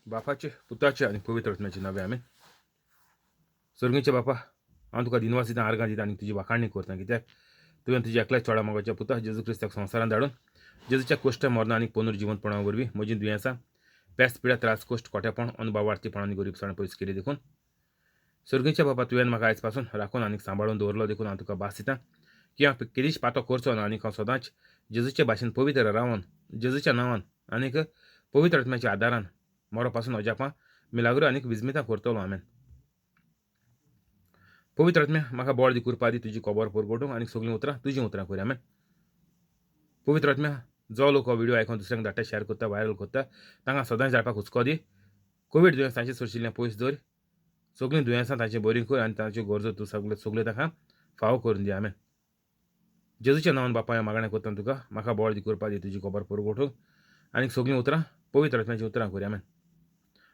बापाचे, पुताचे आनी पवित्र आत्म्याचे नावे, आमेन. सर्गीचे बापा, हांव तुका दिनवास दिता, आर्गां दिता आनी तुजी वाखाणणी करता, कित्याक तुवें तुज्या एकल्याच चोडा मोगाच्या पुता जेजू क्रिस्ताक संवसारांत धाडून जेजूच्या कश्ट, मरणा आनी पुनर्जिवंतपणा वरवीं म्हजीं दुयेंसां, पेस, पिडा, त्रास, कश्ट, कोट्यापण, अनभावार्थीपण आनी गरीबसाण पयस केली. देखून सर्गीच्या बापा, तुवें म्हाका आयज पासून राखून आनी सांबाळून दवरलो, देखून हांव तुका भास दिता की हांव केदीच पातो करचो ना आनी हांव सदांच जेजूचे भाशेन पवित्र रावन जेजूच्या नांवान आनीक पवित्र आत्म्याच्या आदारान मरो पासून अजापां, मिलाग्रो आनीक विजमितां करतलो. आमेन. पवित्र आत्म्या, म्हाका बळ दी, कृपा दी तुजी खबर परगटूंक आनी सगळीं उतरां तुजीं उतरां करी. आमेन. पवित्र आत्म्या, जो लोक हो व्हिडियो आयकून दुसऱ्यांक धाडटा, शेअर करता, व्हायरल करता, तांकां सदांच धाडपाक हुस्को दी. कोवीड दुयेंस तांचे सोशिल्लें पयस दवर, सगळीं दुयेंसां तांची बरीं कर आनी तांच्यो गरजो तूं सगळे सगळ्यो तांकां फावो करून दी. आमेन. जेजूच्या नांवान बापा हांव मागणें करता तुका, म्हाका बळ दी, कृपा दी तुजी खबर परगटूंक आनी सगळीं उतरां पवित्र आत्म्याचीं उतरां करी. आमेन.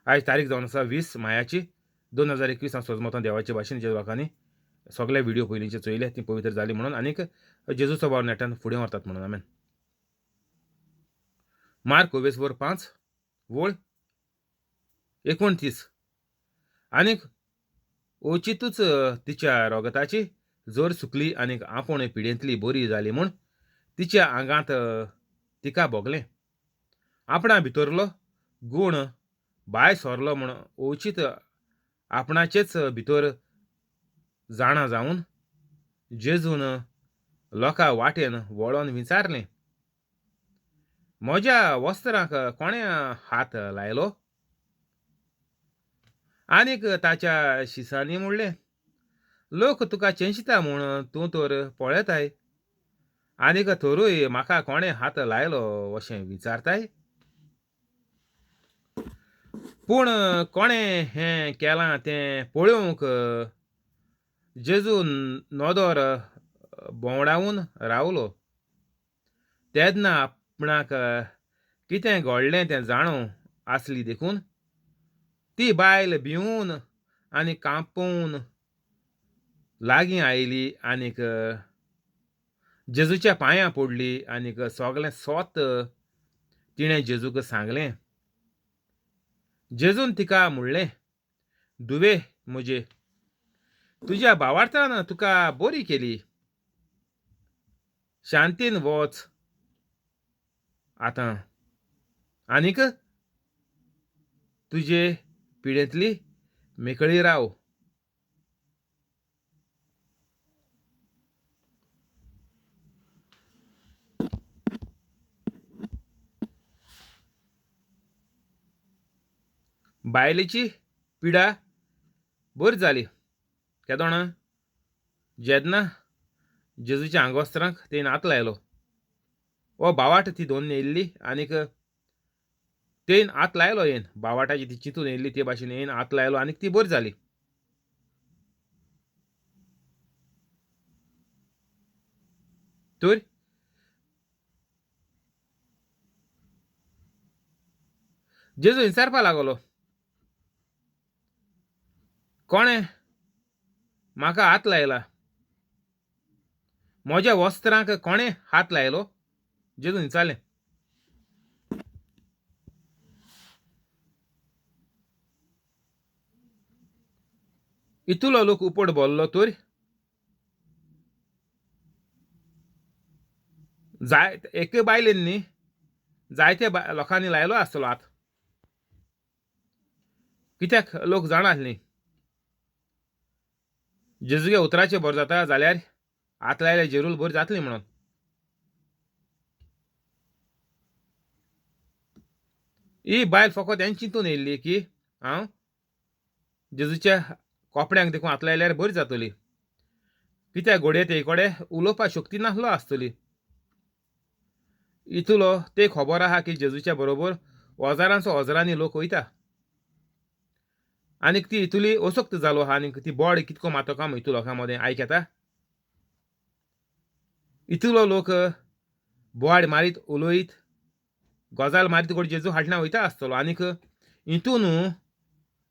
आयज तारीख जावन आसा 20 मायाची 2021. हांव सोजमतां देवाचे भाशेन जे लोकांनी सगळे व्हिडियो पयलींचे चोयले ती पवित्र जाली म्हणून आनीक जेजूचो वावर नेटान फुडें व्हरतात म्हणून. आमेन. मार्क ओवेसवर 5 वळ 29. आनीक अवचितूच तिच्या रोगताची जोर सुकली आनीक आपूण पिडेंतली बरी जाली म्हूण तिच्या आंगांत तिका भोगलें. आपणा भितरलो गूण भायर सरलो म्हूण अवचीत आपणाचेच भितर जाणा जावन जेजून लोकां वाटेन वळोन विचारलें, म्हज्या वस्त्रांक कोणें हात लायलो? आनीक ताच्या शिसांनी म्हणलें, लोक तुका चेंचता म्हूण तूं तर पळयताय, आनीक थरूय म्हाका कोणें हात लायलो अशें विचारताय? पूण कोणें हें केलां तें पळोवंक जेजू नदर भोंवडावन रावलो. तेन्ना आपणाक कितें घडलें तें जाणो आसली, देखून ती बायल भिवून आनी कांपोवन लागीं आयली आनीक जेजूच्या पांयां पडली आनीक सगळें सोत तिणें जेजूक सांगलें. जेजून तिका म्हणलें, धुवे म्हजे, तुज्या भावार्थान तुका बरी केली, शांतीन वच आतां आनीक तुजे पिडेंतली मेकळी राव. बायलेची पिडा बरी जाली केदोणा जेन्ना जेजूच्या आंगवस्त्रांक तेणें हात लायलो. हो बावाट ती दोन येयल्ली आनीक तेन हात लायलो, येन बावाटाची ती चिंतून येयल्ली ते भाशेन येन हात लायलो आनीक ती बरी जाली. तर जेजू विचारपा लागलो, कोणें म्हाका हात लायला? म्हज्या वस्त्रांक कोणें हात लायलो? जेजून विचारलें. इतलो लोक उपट भरलो तर जाय एके बायलेन न्ही जायते लोकांनी लायलो आसतलो हात, कित्याक लोक जाणा आसली जेजूगे उतराचें बरें जाता जाल्यार हात लायल्यार जेरूल बरी जातली म्हणून. ही बायल फकत हें चिंतून येयल्ली की हांव जेजूच्या कपड्यांक देखून हात लायल्यार बरी जातली, कित्याक घडये ते कडेन उलोवपाक शक्ती नासलो आसतली. इतलो ते खबर आहा की जेजूच्या बरोबर हजारांचो हजारांनी लोक वयता आनीक ती इतली असक्त जालो आहा आनीक ती बॉड कितको मातो काम इतू लोकां मदें आयक येता. इतलो लोक बोवाड मारीत उलयत गजाल मारीत गोड जेजू हाडना वयता आसतलो आनीक हितून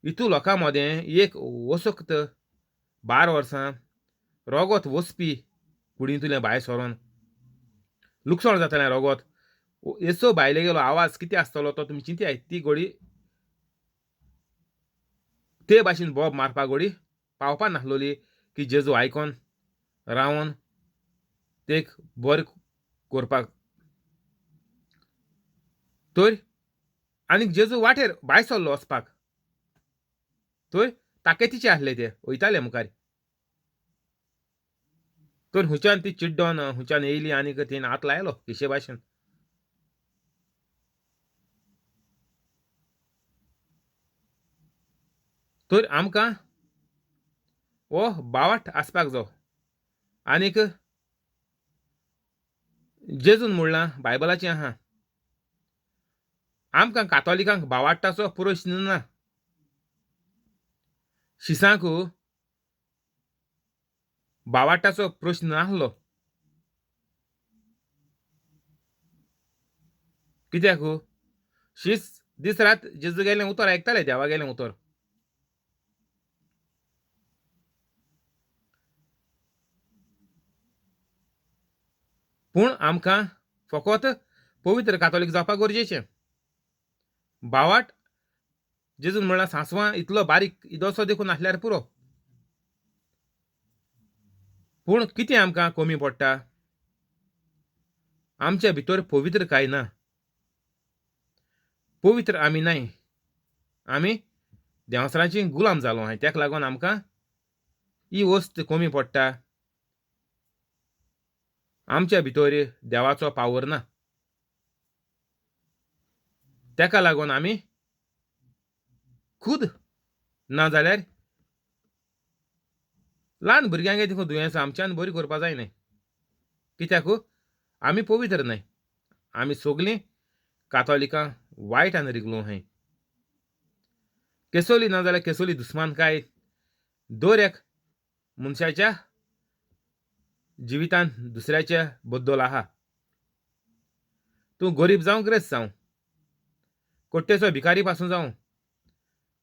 इतू लोकां मदें एक असक्त 12 वर्सां रोगोत वचपी कुडींतल्यान भायर सरोन लुकसाण जातालें रोगोत. येसो बायले गेलो आवाज कितें आसतलो तो तुमी चिंतयाय. ती घोडी ते भाशेन बोब मारपा गोडी पावपा नासलोली की जेजू आयकोन रावन ते बरें करपाक। तर आनीक जेजू वाटेर भायर सरलो वचपाक, तर ताकेतीचे आसले ते वयताले मुखार। तर हुंच्यान ती चिड्डोन हुंच्यान येयली आनीक तेणें हात लायलो किशे भाशेन। तर आमकां हो बावाट आसपाक जाय। आनीक जेजून म्हणलां बायबलाचें आहा, आमकां कातोलिकांक बावाट्टाचो प्रश्न ना। शिसांक बावाट्टाचो प्रश्न नासलो, कित्याक शीस दीस रात जेजू गेलें उतर आयकताले, देवा गेलें उतर। पूण आमकां फकत पवित्र कातोलीक जावपाक गरजेचें। बावाट जेजून म्हणलां सांसवां इतलो बारीक इदोसो देखून आसल्यार पुरो, पूण कितें आमकां कमी पडटा? आमच्या भितर पवित्र काय ना, पवित्र आमी नाय, आमी देंवसराची गुलाम जालो आहाय, तेका लागून आमकां ही वस्त कमी पडटा। आमच्या भितर देवाचो पावर ना, तेका लागून आमी खुद ना जाल्यार ल्हान भुरग्यांक देखून दुयेंसां आमच्यान बरी करपा जाय न्हय, कित्याक आमी पवित्र न्हय, आमी सगलीं कातोलिकां वायट आनी रिगलो आहाय। केसोली ना जाल्यार केसोली दुस्मानकाय दर एक मनशाच्या जिवितान दुसऱ्याच्या बद्दल आहा। तूं गरीब जावं ग्रेस्त जावं, कोट्टेचो भिकारी पासून जावं,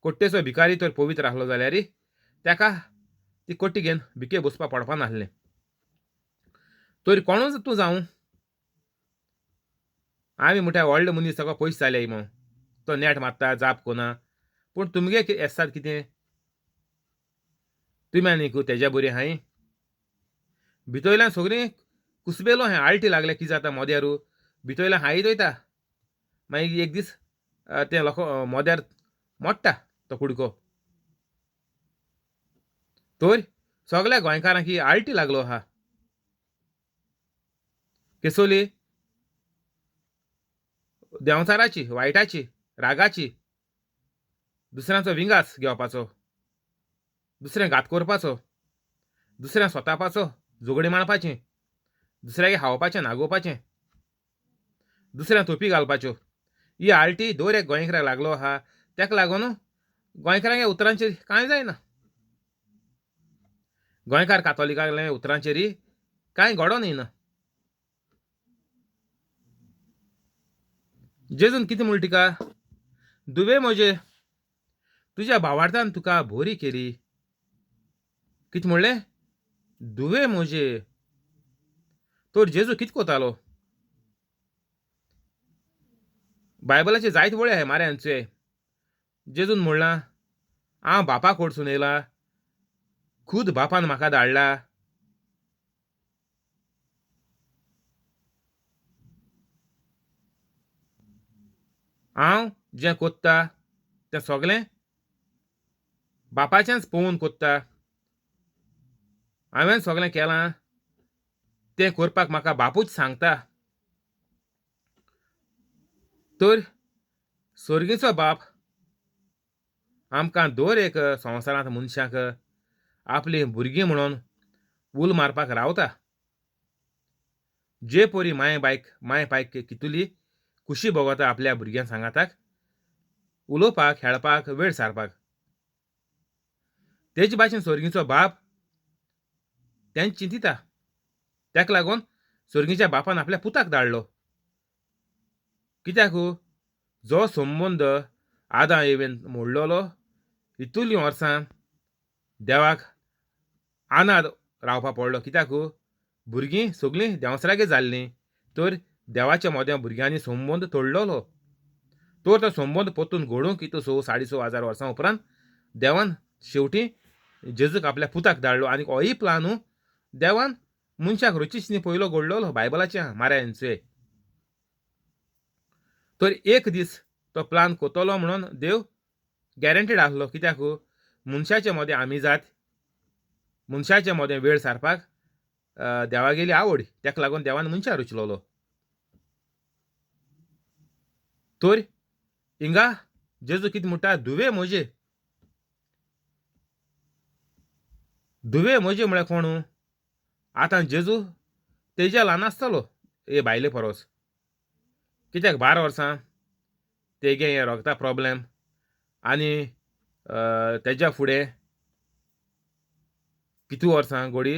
कोट्टेचो भिकारी तर पवित्र आसलो जाल्यार ताका ती कोट्टी घेवन भिके बसपा पडपा नासलें। तर कोणूच तूं जावं, आमी म्हणटा व्हडले मनीस ताका पयशे जाले म्हूण तो नेट मारता जाप कोना, पूण तुमगे एसात कितें? तुमी आनीक तेज्या बरी हांय भितरल्यान सगळीं कुसबेलो हांय आल्टी लागल्या कितें जाता मोद्यार भितरल्यान हायत वयता, मागीर एक दीस तें लोक मोद्यार मोडटा तो कुडको। तर सगळ्या गोंयकारांक ही आल्टी लागलो आहा। केसोली देंवचाराची, वायटाची, रागाची, दुसऱ्यांचो विंगास घेवपाचो, दुसऱ्यांक घात करपाचो, दुसऱ्यांक सोतापाचो, झगडी मारपाचें, दुसऱ्याक खावपाचें, नागोवपाचें, दुसऱ्यांक तोपी घालपाच्यो, ही आल्टी दर एक गोंयकाराक लागलो आहा। तेका लागून गोंयकारांक उतरांचेर कांय जायना, गोंयकार कातोलिकांले उतरांचेर कांय घडोन येना। जेजून कितें म्हणटा तिका, दुवे म्हजे तुज्या भावार्थान तुका बरी केली। कितें म्हणलें? दुवे म्हजे। तर जेजू कितें कोतालो? बायबलाचे जायते वळे आहाय माऱ्यांचे। जेजून म्हणलां हांव बापा कडसून येयला, खुद बापान म्हाका धाडला। हांव जें कोत्ता तें सगळें बापाचेंच पळोवन कोत्ता, हांवें सगळें केलां तें करपाक म्हाका बापूच सांगता। तर स्वर्गीचो बाप आमकां दर एक संवसारांत मनशांक आपलीं भुरगीं म्हणून उल मारपाक रावता। जे परी माय बायक माय पायक कितली खुशी भोगता आपल्या भुरग्यां सांगाताक उलोवपाक, खेळपाक, वेळ सारपाक, तेजे भाशेन स्वर्गीचो बाप तेंच चिंतिता। तेका लागून स्वर्गीच्या बापान आपल्या पुताक धाडलो, कित्याक जो संबंद आदां एवेन मोडलेलो इतलीं वर्सां देवाक आनाद रावपा पडलो, कित्याक भुरगीं सगळीं देंवसरागे जाल्लीं, तर देवाच्या मोद्या भुरग्यांनी संबंद तोडलेलो। तर तो संबंद परतून घडोवंक इतू 6,500 वर्सां उपरांत देवान शेवटी जेजूक आपल्या पुताक धाडलो आनी होय प्लानू देवान मनशाक रचीच न्ही पयलो घडलोलो बायबलाचें मारायनचो. तर एक दीस तो प्लान कोतलो म्हणून देव गॅरंटीड आसलो. कित्याक मनशाचे मदें आमी जात, मनशाचे मदें वेळ सारपाक देवागेली आवड, ताका लागून देवान मनशाक रचलोलो. तर हिंगा जेजू कितें म्हणटा, धुवे म्हजे, धुवे म्हजे म्हळ्यार कोण? आतां जेजू तेज्या ल्हान आसतलो हे बायले परस, कित्याक 12 वर्सां तेगे हें रोगता प्रोब्लेम आनी तेज्या फुडें कितू वर्सां गोडी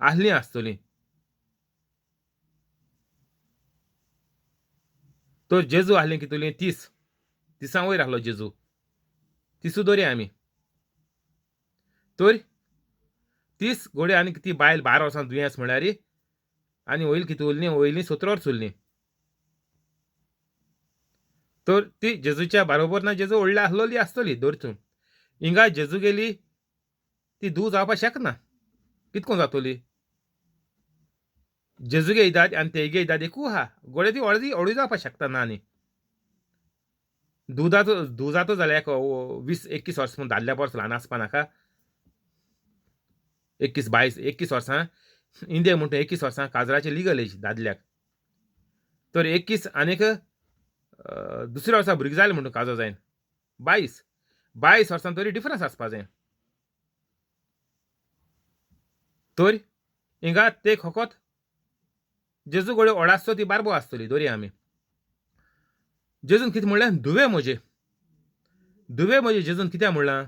आसलीं आसतलीं. तर जेजू आसलीं कितलीं 30 30 वयर आसलो जेजू, 30 दवरया आमी. तर 30 गोडी आनी ती बायल 12 वर्सां दुयेंस म्हळ्यार आनी वयली कितू उरलीं, वयलीं 17 वर्स उरलीं. तर ती जेजूच्या बरोबर ना जेजू व्हडली आसलोली आसतली दर तूं. हिंगा जेजू गेली ती धूव जावपाक शकना, कितको जातली? जेजूगे इदाद आनी तेगे इदाद एकू आहा, गोडे ती व्हडली व्हडूय जावपाक शकता ना. आनी दुदाचो धूव जातो जाल्यार एक 20-21 वर्सां म्हूण दादल्या परस ल्हान आसपा नाका? 21 22 21 वर्सां इंडिया म्हणटा 21 वर्सां काजराची लिगल एज दादल्याक. तर 21 आनीक दुसऱ्या वर्सा भुरगीं जालें म्हणटा काजर जायन 22 22 वर्सां तरी डिफरन्स आसपा जाय. तर हिंगा ते फकत जेजू गोडे व्हड आसतो ती बारबो आसतली दवरया आमी. जेजून कितें म्हणलें, धुवे म्हजे, धुवे म्हजे. जेजून कित्याक म्हणलां?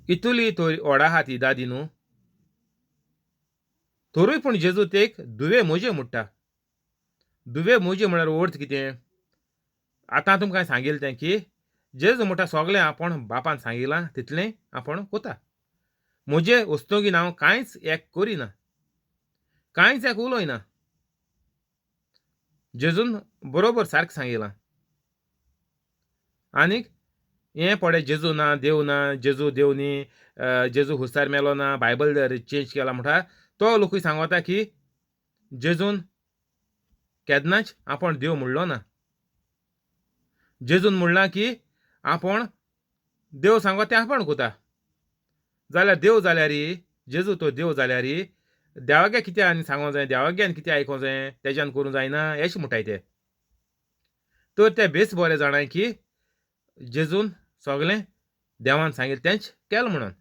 इतुली तर व्हड आहा ती दादी न्हू, तरूय पूण जेजू तेक धुवे म्हजे म्हणटा. धुवे म्हजे म्हळ्यार अर्थ कितें? आतां तुमकां सांगिल्लें तें की जेजू म्हणटा सगळें आपूण बापान सांगिलां तितलें आपूण कोता, म्हजे वस्तुगीन हांव कांयच एक करिना, कांयच एक उलयना. जेजून बरोबर सारकें सांगिलां. आनीक हें पळय जेजू ना देव ना, जेजू देव न्ही, जेजू हुस्तार मेलो ना, बायबल चेंज केला म्हणटा तो लोकूय सांगता की जेजून केन्नाच आपूण देव म्हणलो ना. जेजून म्हणलां की आपूण देव सांगता तें आपूण कोता. जाल्यार देव जाल्यार जेजू तो देव जाल्यार देवागे कितें आनी सांगोंक जाय, देवागे आनी कितें आयकोंक जाय, तेज्यान करूंक जायना अशें म्हणटाय ते. तर ते बेस बरें जाणाय की जेजून सगळें देवान सांगिल्लें तेंच केलें म्हणून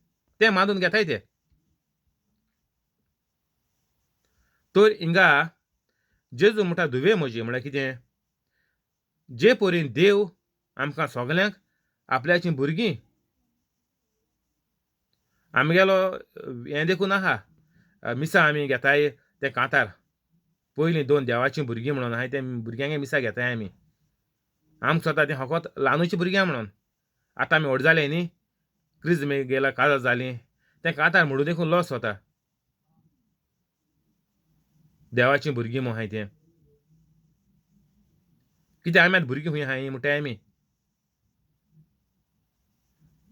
तें मानून घेताय ते. तर हिंगा जेजू म्हणटा धुवे म्हजी म्हळ्यार कितें? जे परीन देव आमकां सगल्यांक आपल्याचीं भुरगीं आमगेलो हें देखून आहा मिसां आमी घेताय तें कांतार पयलीं 2 देवाचीं भुरगीं म्हणून आहाय, तें भुरग्यांगे मिसां घेताय आमी. आमकां स्वता तें फकत ल्हानूचीं भुरग्यां म्हणून. आतां आमी व्हड जाले न्ही, क्रिज गेला काजार जालीं, तें कांतार म्हणून देखून लॉस वता. देवाचीं भुरगीं म्हूण आहाय तें कित्याक आमी आतां भुरगीं खंय आहाय म्हणटाय आमी.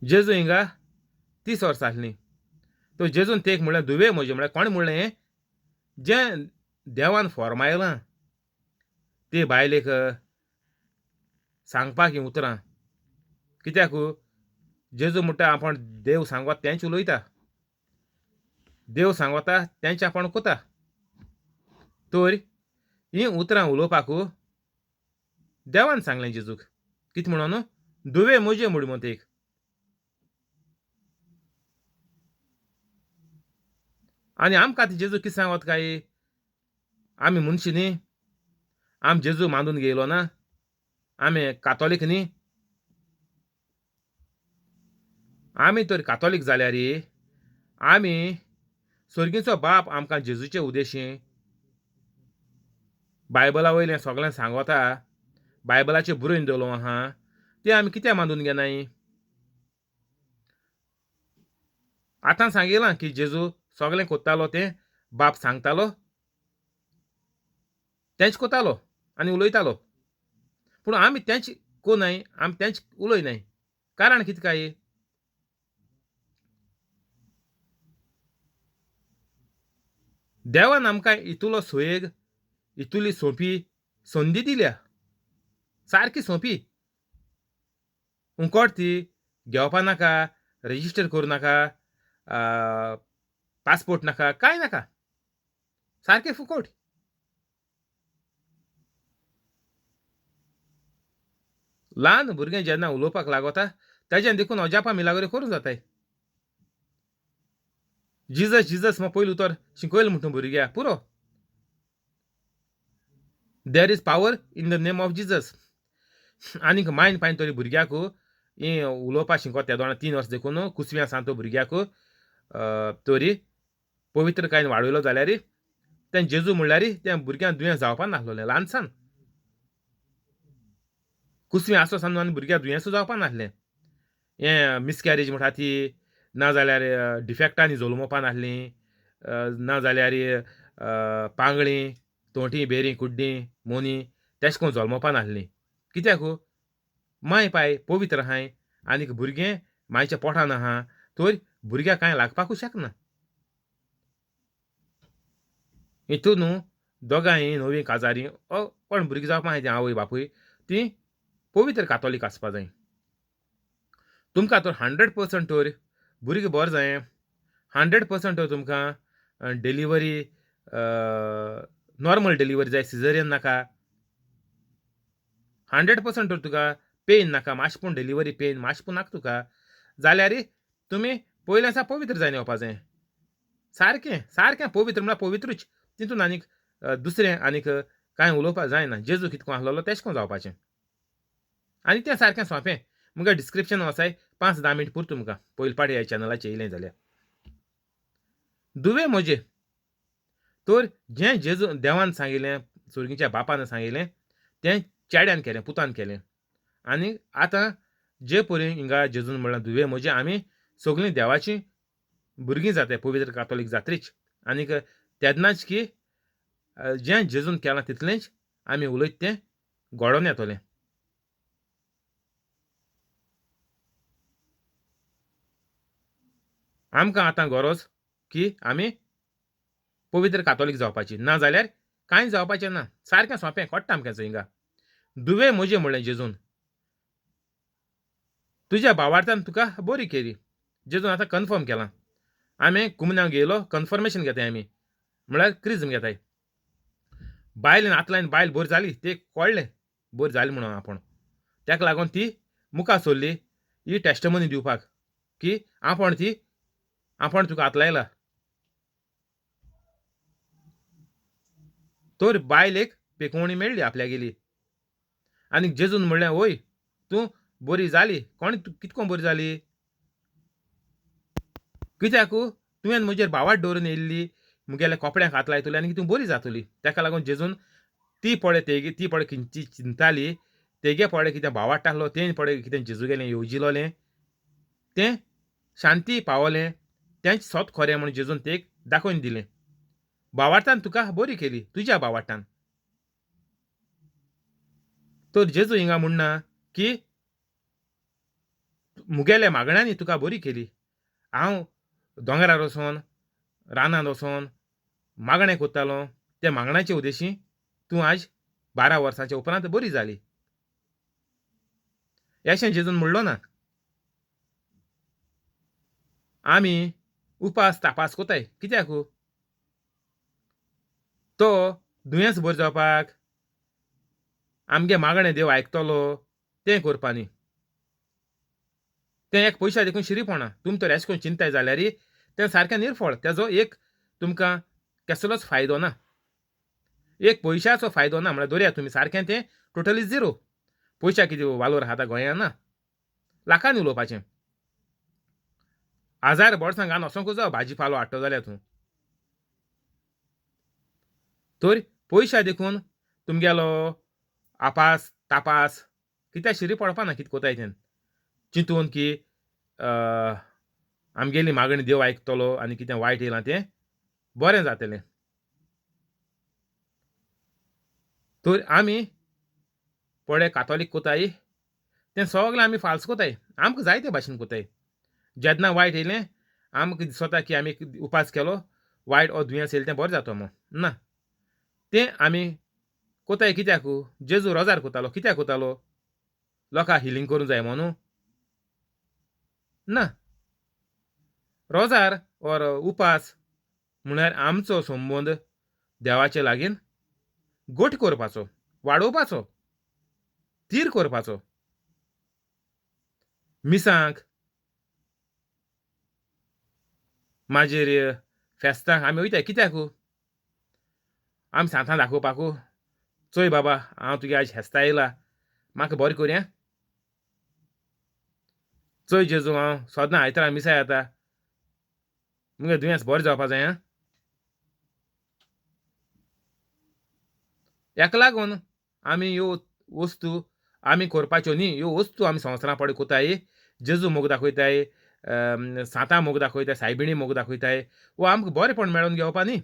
जेजू हिंगा 30 वर्सां आसलीं तो जेजून तेक म्हणलें धुवे म्हजें. म्हळ्यार कोणें म्हणलें हें? जें देवान फॉर्मायलां ते बायलेक सांगपाक हीं उतरां. कित्याक जेजू म्हणटा आपूण देव सांगता तेंच उलयता, देव सांगता तेंच आपूण कोता. तर हीं उतरां उलोवपाक देवान सांगलें जेजूक कितें म्हणून, धुवे म्हजें म्हूण म्हणटा एक. आनी आमकां आतां जेजू कितें सांगत काय? आमी मनशां न्ही, आमी जेजू मानून घेयलो ना, आमी कातोलीक न्ही. आमी तर कातोलीक जाल्यार आमी स्वर्गीचो बाप आमकां जेजूचे उद्देशी बायबला वयलें सगळें सांगता, बायबलाचें बरोवन दवरलो आहा, तें आमी कित्याक मानून घेनाय? आतां सांगिलां की जेजू सगळें कोत्तालो तें बाप सांगतालो तेंच कोतालो, आनी उलयतालो. पूण आमी तेंच कोनाय, आमी तेंच उलयनाय. कारण कितें काय? देवान आमकां इतलो सोयेग, इतली सोंपी संदी दिल्या, सारकी सोंपी. उंकोट ती घेवपा नाका, रजिस्टर करूं नाका, पासपोर्ट नाका, कांय नाका, सारकें फुकोट. ल्हान भुरगें जेन्ना उलोवपाक लागता तेज्यान देखून अजापां मिलाग्रो करूं जाताय. जिजस जिजस म्हण पयलें उतर शिकयलें म्हणटा भुरग्याक पुरो. There is power in the name of Jesus. आनीक मायन पायन तरी भुरग्याक हें उलोवपाक शिकोत तेदोणा 3 वर्स देखून कुसव्यां सांगता भुरग्याक तरी पवित्रकायेन वाडयलो जाल्यार तें जेजू म्हणल्यार तें भुरग्यांक दुयेंस जावपा नासलें. ल्हानसान कुसवें आसो सावन आनी भुरग्यांक दुयेंसूय जावपा नासलें. हें मिसकॅरेज म्हणटा ती, ना जाल्यार डिफेक्टांनी जल्मोवपा नासलीं, ना जाल्यार पांगळीं तोंटी बेरीं कुड्डीं मोनी तेश कोन जल्मोवपा नासलीं. कित्याक? माय पाय पवित्र आहाय आनीक भुरगें मायच्या पोटान आहा, तर भुरग्याक कांय लागपाकूच शकना. हितून न्हू दोगांय नवीं काजारी कोण भुरगीं जावपा आहाय तीं आवय बापूय तीं पवित्र कातोलीक आसपा जाय. तुमकां तर 100% तर भुरगीं बरें जाय, 100% तर तुमकां डिलिव्हरी नॉर्मल डिलिव्हरी जाय, सिजरियन नाका. 100% तर तुका पेन नाका, मातशें पूण डिलिव्हरी पेन मातशें पूण नाका तुका जाल्यार तुमी पयलें आसा पवित्र जायन येवपा जाय. सारकें सारकें पवित्र म्हळ्यार पवित्रूच, तितून आनीक दुसरें आनीक कांय उलोवपाक जायना. जेजू कितको आसलेलो तेश कोन जावपाचें आनी तें सारकें सोंपें. मुगे डिस्क्रिप्शन वचाय 5-10 मिनट पुरता तुमकां पयले पाटी ह्या चॅनलाचेर येयलें जाल्यार. दुवे म्हजे तर जें जेजू देवान सांगिल्लें, सुर्गीच्या बापान सांगिल्लें तें चेड्यान केलें, पुतान केलें. आनी आतां जे परी हिंगा जेजून म्हणलां दुवे म्हजे, आमी सगळीं देवाचीं भुरगीं जाताय, पवित्र कातोलीक जात्रीच. आनीक तेन्नाच की जें जेजून केलां तितलेंच आमी उलयत तें घडोवन येतलें. आमकां आतां गरज की आमी पवित्र कातोलीक जावपाची, ना जाल्यार कांय जावपाचें ना. सारकें सोंपें कोट्टा आमकां हिंगा. दुवे म्हजें म्हणलें जेजून, तुज्या भावार्थान तुका बरी केली. जेजून आतां कन्फर्म केलां. आमी कुमन्यांक गेलो कन्फर्मेशन घेताय आमी, म्हळ्यार क्रिज्म घेताय. बायलेन आतलायन बायल बरी जाली, ते कळ्ळें बरी जाली म्हणून आपूण, ताका लागून ती मुखार सरली ही टेस्टमनी दिवपाक की आपूण ती आपूण तुका आतलायला. तर बायलेक पेकोवणी मेळ्ळी आपल्यागेली. आनी जेजून म्हणलें वय तूं बरी जाली. कोण कितको बरी जाली? कित्याक तुवें म्हजेर भावाट दवरून येयल्ली, मुगेल्या कपड्यांक हात लायतली आनी तूं बरी जातली. ताका लागून जेजून ती पळय तेगे ती पळय खंयची चिंताली, तेगे पळय कितें भावाट आसलो, तें पळय कितें जेजू गेलें येवजिलोलें, तें शांती पावलें, तेंच सत खरें म्हूण जेजून तेक दाखोवन दिलें. भावार्थान तुका बरी केली तुज्या भावार्थान. तर जेजू हिंगा म्हणना की मुगेल्या मागण्यांनी तुका बरी केली. हांव दोंगरार वचोन रानांत वचोन मागणें करतालो, त्या मागण्याचे उद्देशी तूं आज 12 वर्सांच्या उपरांत बरी जाली अशें जेजून म्हणलो ना. आमी उपास तापास कोताय कित्याक? तो दुयेंस बरें जावपाक, आमगे मागणें देव आयकतलो तें करपा न्ही. तें एक पयशा देखून शिरीपणा. तुमी तर अशें करून चिंताय जाल्यार तें सारकें निर्फळ, तेजो एक तुमकां कसलोच फायदो ना, एक पयशाचो फायदो ना. म्हळ्यार दवरया तुमी सारकें तें टोटली झिरो. पयशा कितें वालोर आहा आतां गोंयांत ना, लाखांनी उलोवपाचें. 1000 बोर्सां घालून वचोंकूच जावो भाजी पालो हाडटलो जाल्यार तूं. तर पयशा देखून तुमगेलो आपास तापास कित्याक शिरी पडपा ना. कितें कोताय तें चिंतून की आमगेली मागणी देव आयकतलो आनी कितें वायट येयलां तें बरें जातलें. तर आमी पळे कातोलीक कोताय तें सगलें आमी फाल्स कोताय, आमकां जाय ते भाशेन कोताय. जेन्ना वायट येयलें आमकां दिसता की आमी उपास केलो, वायट हो दुयेंस येयलें तें बरें जाता म्हूण. ना, तें आमी कोताय कित्याक? जेजू रोजार कोतालो, कित्याक कोतालो? लोकांक हिलींग करूंक जाय म्हणून? ना, रोजार ओर उपास म्हळ्यार आमचो संबंद देवाचे लागीं गोट करपाचो, वाडोवपाचो, थीर करपाचो. मिसांक मागीर फेस्तांक आमी वयताय कित्याक? आमी सांतां दाखोवपाक, चोय बाबा हांव तुगे आयज फेस्ता येयला, म्हाका बरें करया, चोय जेजू हांव सदां आयतारा मिसा येता, मुगे दुयेंस बरें जावपा जाय. हेका लागून आमी ह्यो वस्तू आमी करपाच्यो न्ही. ह्यो वस्तू आमी संवसारां पडे कोताय, जेजू मोग दाखयताय, सांतां मोग दाखयताय, सायबिणी मोग दाखयताय, वो आमकां बरेंपण मेळोवन घेवपा न्ही.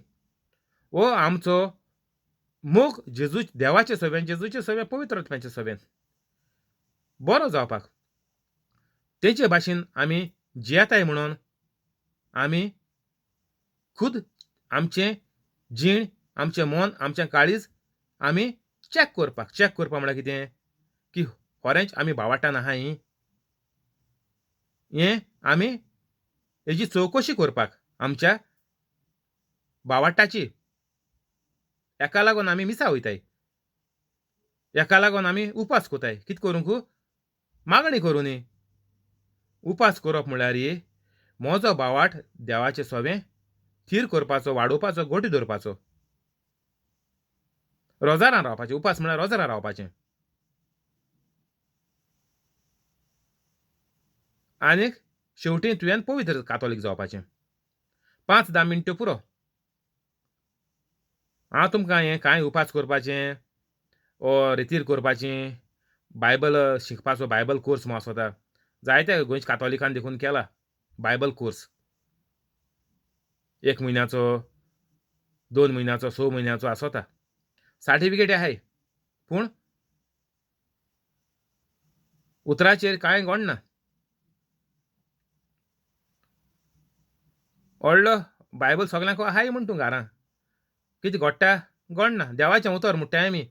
वो आमचो मोग जेजू देवाचे सवेन, जेजूचे सवेन, पवित्र आत्म्याचे सवेन बरो जावपाक, तेचे भाशेन आमी जियेताय म्हणून आमी खुद आमचें जीण, आमचें मन, आमचें काळीज आमी चॅक करपाक. चॅक करपाक म्हळ्यार कितें की खरेंच आमी भावाटान आहाय हें आमी हेजी चवकशी करपाक आमच्या भावाटाची. हेका लागून आमी मिसा वयताय, हेका लागून आमी उपास कोताय. कितें करूंक? मागणी करूं न्ही. उपास करप म्हळ्यार म्हजो भावाट देवाचें सवें थीर करपाचो, वाडोवपाचो, गोटी दवरपाचो, रोजारान रावपाचें. उपास म्हळ्यार रोजारान रावपाचें. आनीक शेवटी तुवें पवित्र कातोलीक जावपाचें. 5-10 मिनटां पुरो. हांव तुमकां हें कांय उपास करपाचें ओ रितीर करपाचें, बायबल शिकपाचो बायबल कोर्स म्हूण आसता, जायते गोंयच्या कातोलिकान देखून केला बायबल कोर्स, 1 म्हयन्याचो, 2 म्हयन्याचो, 6 म्हयन्याचो आसता. सर्टिफिकेट आहाय, पूण उतराचेर कांय गोडना. व्हडलो बायबल सगल्यांक आहाय म्हूण तूं घरां कितें घडटा गोडना. देवाचें उतर म्हणटाय आमी,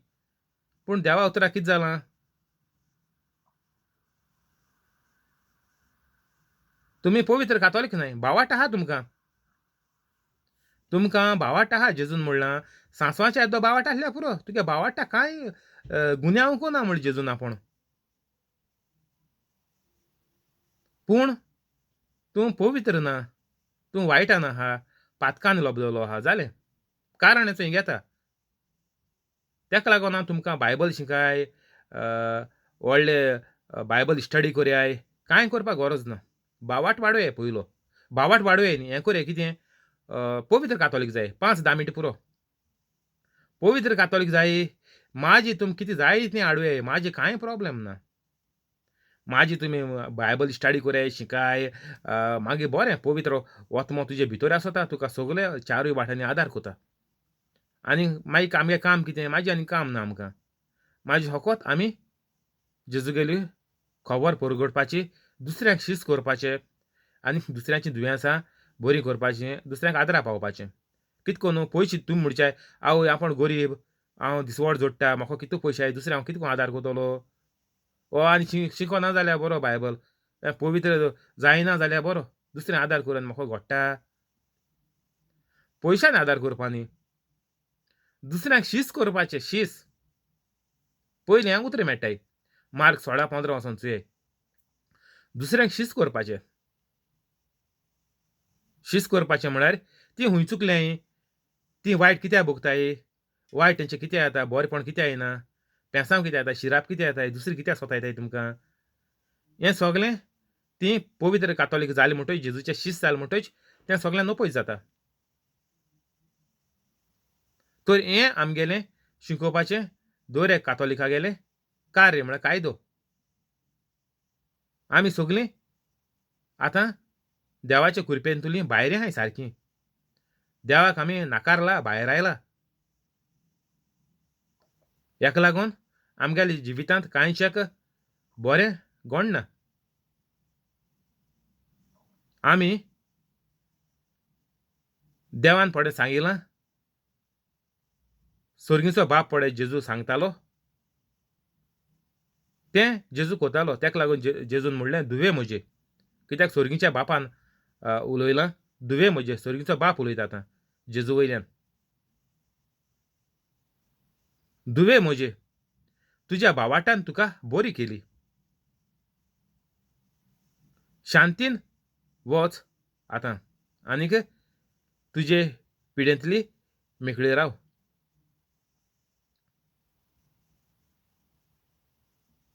पूण देवा उतराक कितें जालां? तुमी पवित्र कातोलीक न्हय, भावाट आहा तुमकां, तुमकां भावाट आहा. जेजून म्हणलां सांसवाच्या येदो भावाट आसल्यार पुरो, तुगे भावाटा कांय गुन्यांव ना म्हण जेजून आपूण. पूण तूं पवित्र ना, तूं वायटान आहा, पातकान लबदलो आहा, जालें कारण हें घेता. तेका लागून हांव तुमकां बायबल शिकाय, व्हडले बायबल स्टडी करयाय, कांय करपाक गरज ना. भावाट वाडोवया पयलो, भावाट वाडोवया न्ही, हें करया कितें, पवित्र कातोलीक जाय, 5-10 मिनटां पुरो. पवित्र कातोलीक जाय, माजी तुमी कितें जाय तें हाडुया, माजी कांय प्रोब्लेम ना. माजी तुमी बायबल स्टडी करयाय, शिकाय, मागीर बरें पवित्र आत्मो तुजे भितर आसता, तुका सगळे चारूय वाटांनी आदार करता. आनी मागीर आमगें काम कितें? माजी आनी काम ना आमकां. माजी फकत आमी जेजूगेली खबर परगटपाची, दुसऱ्यांक शीस करपाचें आनी दुसऱ्यांची दुयेंसां बरीं करपाचें, दुसऱ्यांक आदरा पावपाचें. कितें करून पयशे तुमी म्हणचे आवय आपूण गरीब, हांव दिसवड जोडटा, म्हाका कितू पयशे आय, दुसऱ्या हांव कितें आदार करतलो? ओ आनी शिकोना जाल्यार बरो बायबल, पवित्र जायना जाल्यार बरो, दुसऱ्या आदार करून म्हाका घडटा. पयशान आदार करपा न्ही, दुसऱ्यांक शीस करपाचें. शीस पयलीं हांगा उतरां मेळटाय, मार्क 16:15 वचोन चोय. दुसऱ्यांक शीस करपाचें. शीस करपाचें म्हळ्यार ती हुंय चुकल्याय, ती वायट कित्याक भोगताय, वायट तेंचें कित्याक येता, बरेंपण कित्याक येना, पेसांव कित्याक येता, शिराप कित्याक येता, दुसरी कित्याक सोतायताय तुमकां, हें सगलें ती पवित्र कातोलीक जाली म्हणटच, जेजूचें शीस जालें म्हणटच तें सगळें नपयत जाता. तर हें आमगेलें शिकोवपाचें दर एक कातोलिका गेलें कार्य म्हळ्यार कायदो. आमी सगलीं आतां देवाचे कृपेंतुली भायर आहाय सारकी, देवाक आमी नाकारला, भायर आयला. ह्याका लागून आमगेल्या जिवितांत कांयच एक बरें घडना. आमी देवान पडे सांगिलां, सोर्गीचो बाप पडे जेजू सांगतालो तें जेजू कोतालो. तेका लागून जेजून म्हणलें धुवे म्हजे, कित्याक सोर्गीच्या बापान उलयलां धुवे म्हजे, सोर्गीचो बाप उलयता आतां जेजू वयल्यान. धुवे म्हजे तुज्या बावाटान तुका बरी केली, शांतीन वच आतां आनीक तुजे पिडेंतली मेकळी राव.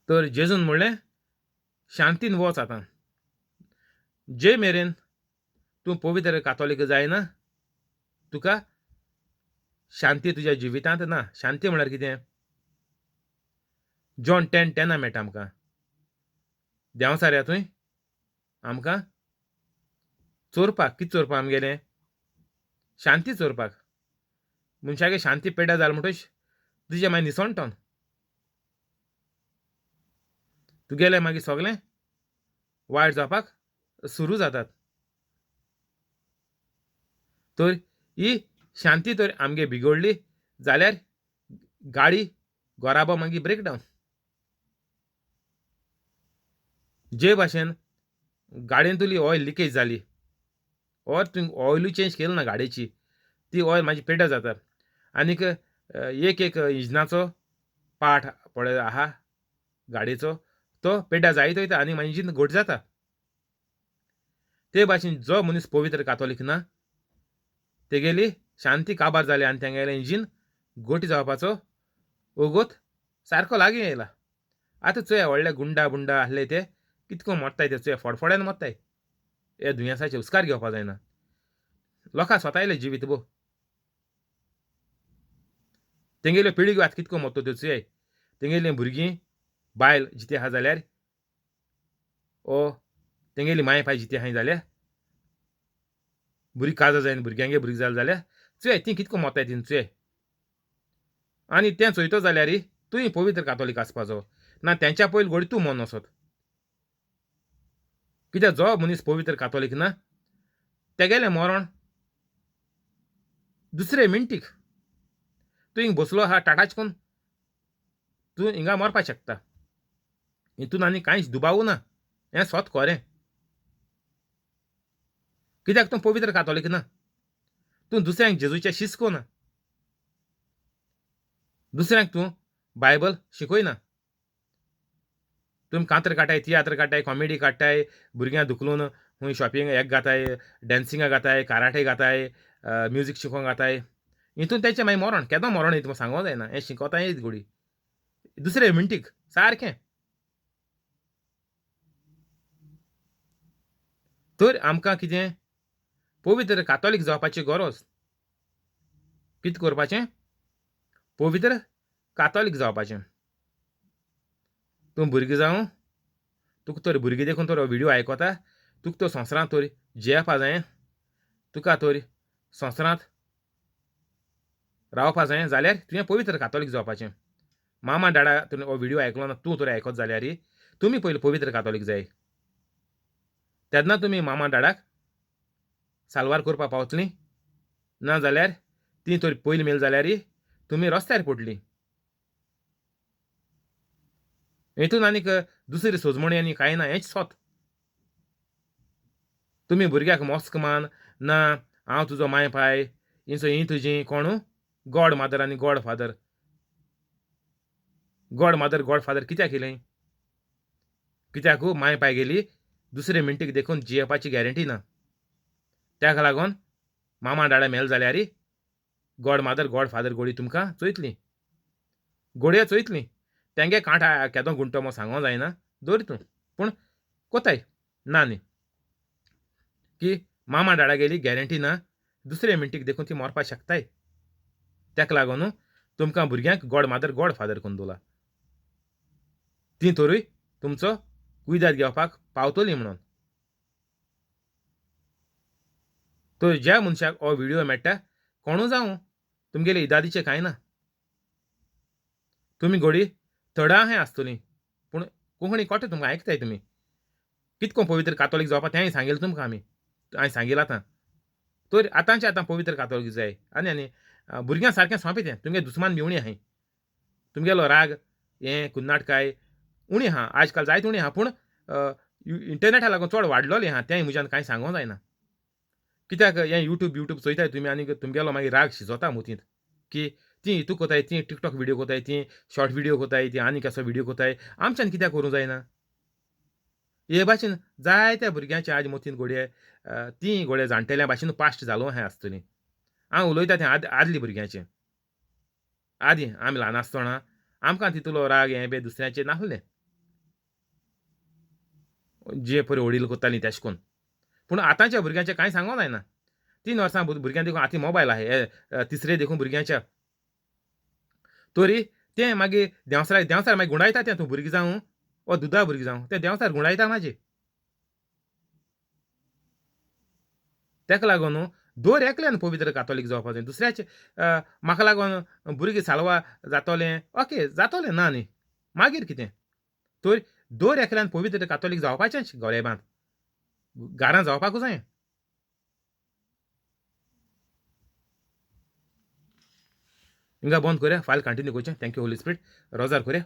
तर जेजून म्हणलें शांतीन वच आतां, जे मेरेन तूं पवित्र कातोलीक जायना तुका शांती तुज्या जिवितांत ना. शांती म्हळ्यार कितें? जॉन 10:10 मेळटा आमकां. देंवचार तुवें आमकां चोरपाक, कितें चोरपाक आमगेलें? शांती चोरपाक. मनशागे शांती पेड्ड्यार जाल म्हणटच तुजें मागीर निसणटन तुगेलें मागीर सगळें वायट जावपाक सुरू जातात. तर ही शांती तर आमगे बिगडली जाल्यार गाडी गोराबो मागीर ब्रेकडावन. जे भाशेन गाडयेंतली ऑयल लिकेज जाली ऑर तुवें ऑयलूय चेंज केली ना गाडयेची, ती ऑयल मागीर पेड्ड्यार जाता. आनीक एक एक इंजिनाचो पार्ट पळय आहा गाडयेचो तो पेड्ड्यार जायत वयता आनी मागीर इंजीन घट जाता. ते भाशेन जो मनीस पवित्र कातोलीक ना तेगेली शांती काबार जाली आनी तेंगेलें इंजीन घट जावपाचो ओगोत सारको लागीं येयला. आतां चोया व्हडले गुंडा बुंडा आसले ते कितको मोडटाय ते चोया, फडफड्यान मोडटाय. हे दुयेंसाचे हुस्कार घेवपा जायना. लोकां स्वतायलें जिवीत बो तेंगेल्यो पिळग्यो आतां कितको मोडटा त्यो चोय. तेंगेलीं भुरगीं बायल जिती आहा जाल्यार ओ तेंगेली माय पाय जिती आहाय जाल्यार भुरगीं काजार जायना, भुरग्यांगे भुरगीं जालें जाल्यार चोय तीं कितको मोडटाय तीं चोय. आनी तें चोयतो जाल्यार तुवें पवित्र कातोलीक आसपाचो ना तेंच्या पयलीं घोडी तूं मन वचत. कित्याक जो मनीस पवित्र कातोलीक ना तेगेलें मरण दुसरे मिनटीक. तूं हिंग बसलो आहा टाटाच करून तूं हिंगा मरपाक शकता, हितून आनी कांयच दुबावू ना, हें सत खरें. कित्याक तूं पवित्र कातोलीक ना, तूं दुसऱ्यांक जेजूचें शिस्को ना, दुसऱ्यांक तूं बायबल शिकयना. तुमी कांतर काडटाय, तियात्र काडटाय, कॉमेडी काडटाय, भुरग्यांक धुकलून खूंय शॉपिंग हेक घाताय, डॅन्सिंगाक घाताय, कराटे घाताय, म्युजीक शिकोवंक घाताय. हितून तेचें मागीर मरण केदो मरण येता सांगोंक जायना. हें शिकोता येत घोडी दुसरे मिनटीक सारकें. तर आमकां कितें पवित्र कातोलीक जावपाची गरज. कितें करपाचें? पवित्र कातोलीक जावपाचें. तूं भुरगें जावं, तुका तर भुरगीं देखून तर हो व्हिडियो आयकता, तुका तर संवसारांत तर जियेवपा जाय, तुका तर संवसारांत रावपा जाय जाल्यार तुवें पवित्र कातोलीक जावपाचें. मामा डाडा तुवें हो व्हिडियो आयकलो ना, तूं तर आयकत जाल्यार तुमी पयलीं पवित्र कातोलीक जाय, तेन्ना तुमी मामा डाडाक साल्वार करपाक पावतलीं. ना जाल्यार तीं तर पयलीं मेल जाल्यार तुमी रस्त्यार पडलीं. हितून आनीक दुसरी सोजमणी आनी कांय ना, हेंच सत. तुमी भुरग्याक मोस्क मान ना हांव तुजो माय पाय इंचो ही तुजी कोणू गॉड मादर आनी god father. God mother god father कित्याक केलें? कित्याक माय पाय गेली दुसरे मिनटीक देखून जियेवपाची गॅरंटी ना. ताका लागून मामा डाडा मेल जाल्यार गॉड मादर गॉड फादर गोडी तुमकां चोयतली, गोडये चोयतली. तेंगे कांठ केदो गुंटो मो सांगो जायना दवर तूं, पूण कोताय ना न्ही की मामा डाडा गेली गॅरंटी ना, दुसरे मिनटीक देखून ती मरपाक शकताय. ताका लागून तुमकां भुरग्यांक गॉड मादर गॉड फादर करून दवरला, तीं तरूय तुमचो कुयदाद घेवपाक पावतली म्हणून. तर ज्या मनशाक हो व्हिडियो मेळटा कोणू जावं तुमगेले इदादीचें कांय ना, तुमी घोडी थोडा अहें आसतलीं पूण कोंकणी कोटे तुमकां आयकताय तुमी कितको पवित्र कातोलीक जावपा तेंय सांगेलें तुमकां आमी हांवें सांगिलां आतां. तर आतांचे आतां पवित्र कातोलीक जाय. आनी आनी भुरग्यां सारकें सोंपें तें. तुमगे दुस्मान बी उणी आहाय, तुमगेलो राग हें कुन्नाटकाय उणी आहा, आयज काल जायत उणी आहा. पूण इंटरनेटा लागून चड वाडलोलें आहा, तेंय म्हज्यान कांय सांगूंक जायना. कित्याक हें यूट्यूब यूट्यूब चोयताय तुमी आनी तुमगेलो मागीर राग शिजोता मोतींत की तीं हितू कोताय, तीं टिकटॉक व्हिडियो कोताय, तीं शॉर्ट व्हिडियो कोताय, तीं आनी कसो व्हिडियो कोताय, आमच्यान कित्याक करूंक जायना. हे भाशेन जायत्या भुरग्यांचे आज मोतीन घोडये तीं घोडये जाणटेल्या भाशेन पास्ट जालो अहें आसतलीं. हांव उलयता तें आदली भुरग्यांचें. आदीं आमी ल्हान आसतना आमकां तितलो राग हें बी दुसऱ्यांचेर नासलें, जे पळय वडील करतालीं तेश कोन्न. पूण आतांच्या भुरग्यांचें कांय सांगूंक जायना. 3 वर्सां भुरग्यां देखून आतां मोबायल आहा, तिसरे देखून भुरग्यांच्या तरी तें मागीर देंवसार देंवसार मागीर गुंडायता तें. तूं भुरगीं जावं वा दुदा भुरगीं जावं तें देंवसार गुंडायता म्हाजे. तेका लागून दर एकल्यान पवित्र कातोलीक जावपा जाय. दुसऱ्याचे म्हाका लागून भुरगीं सालवा जातोलें, ओके जातोलें ना न्ही, मागीर कितें. तर दर एकल्यान पवित्र कातोलीक जावपाचेंच, गोरेबांत घरां जावपाकूच जाय. हिंगा बंद करया, फायल कंटिन्यू करचें. Thank you Holi spirit. रोजार करया.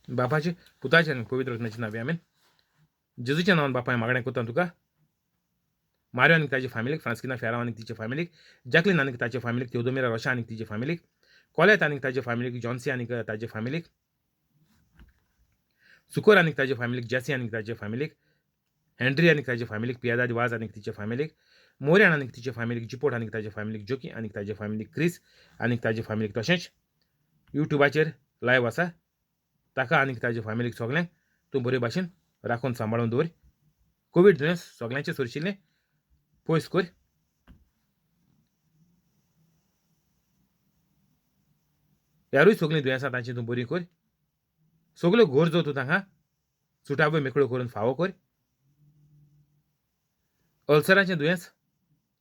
बापाचे पुताचे आनी पवित्र आत्म्याचे नांवे आमेन. जेजूच्या नांवान बापाय मागणें करता तुका. मारियो आनी ताचे फामिलीक, फ्रांस्किना फेराव आनी तिचे फामिलीक, जॅकलीन आनी ताचे फामिलीक, तेवदोमिरा रोशा आनी तिचे फामिलीक, कोलेत आनी ताचे फामिलीक, जॉन्सी आनी ताचे फामिलीक, सुकोर आनी ताचे फामिलीक, जेसी आनी ताचे फामिलीक, हेनरी आनी ताचे फामिलीक, पियादाद वाज आनी तिचे फामिलीक, मोरियान आनी तिचे फामिलीक, जिपोट आनी ताचे फामिलीक, जोकी आनी ताचे फामिलीक, क्रिस आनी ताचे फामिलीक, तशेंच युट्यूबाचेर लायव आसा ताका आनी ताजे फामिलीक सगळ्यांक तूं बरे भाशेन राखून सांबाळून दवर. कोवीड दुयेंस सगळ्यांचें सरशिल्लें पयस कर. यारूय सगळीं दुयेंसां तांची तूं बरी कर. सगल्यो गरजो तूं तांकां सुटाव्यो मेकळ्यो करून फावो कर. अल्सराचें दुयेंस,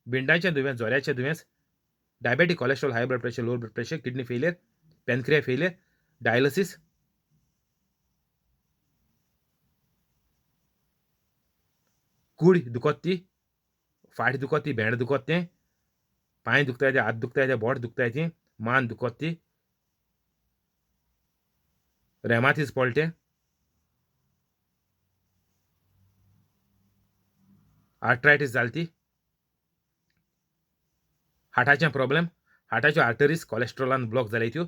बिंडाचें दुयेंस, जोऱ्याचें दुयेंस, diabetic, cholesterol, high blood pressure, low blood pressure, kidney failure, pancreas failure, dialysis, कूड दुखत ती, फाट दुखत ती, भेंड दुखत तें, पांय दुखताय ते, हात दुखताय ते, बोट दुखताय ती, मान दुखत ती, रेमातीस पडलें तें, आर्थरायटीस जाली ती, हार्टाचें प्रॉब्लेम, हार्टाच्यो आर्टरीज कॉलेस्ट्रॉलान ब्लॉक जाले त्यो,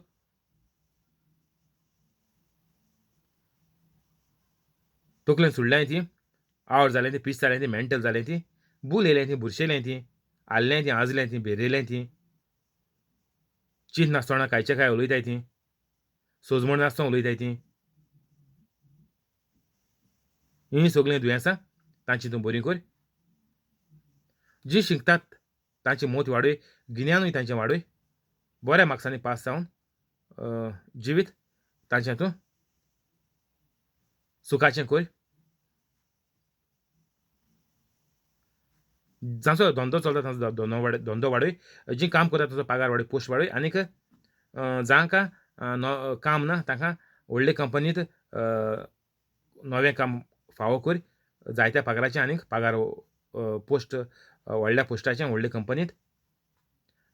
तकलेन सुडल्याय ती, आवड जालें ती, पीस जालें ती, मेंटल जालें ती, बूल येयलें ती, बुरशेलें ती, आल्लें ती, आजलें ती, भेरेलें ती, चीत नासतना कांयचे काय उलयताय ती, सोजमण नासतना उलयताय ती, हीं सगळीं दुयेंसां तांची तूं बरी कर. जी शिकतात तांची मोत वाडय, गिन्यानूय तांचें वाडय, बऱ्या मार्क्सांनी पास जावन जिवीत तांचें तूं सुखाचें कर. जांचो धंदो चलता तांचो धंदो वाडय, जी काम करता तांचो पगार वाडय, पोस्ट वाडय, आनीक जांकां काम ना तांकां व्हडले कंपनींत नवें काम फावो कर, जायत्या पगाराचें आनीक पगार पोस्ट व्हडल्या पोस्टाचें व्हडले कंपनींत.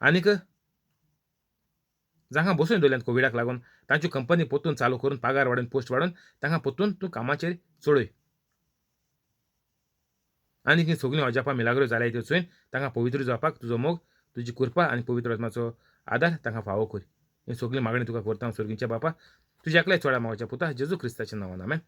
आनीक जांकां बसून दवरल्यात कोविडाक लागून तांच्यो कंपनी परतून चालू करून पगार वाडोवन पोस्ट वाडोवन तांकां परतून तूं कामाचेर चडय. आनी ही सगळीं अजापां मिलाग्रो जाल्याय त्यो चोयन तांकां पवित्र जावपाक तुजो मोग तुजी कृपा आनी पवित्र आत्माचो आदार तांकां फावो कर. ही सगळी मागणी तुका करता सर्गीच्या बापा, तुज्या एकल्या चोडा मावाच्या पुता जेजू क्रिस्ताच्या नांवान, आमेन.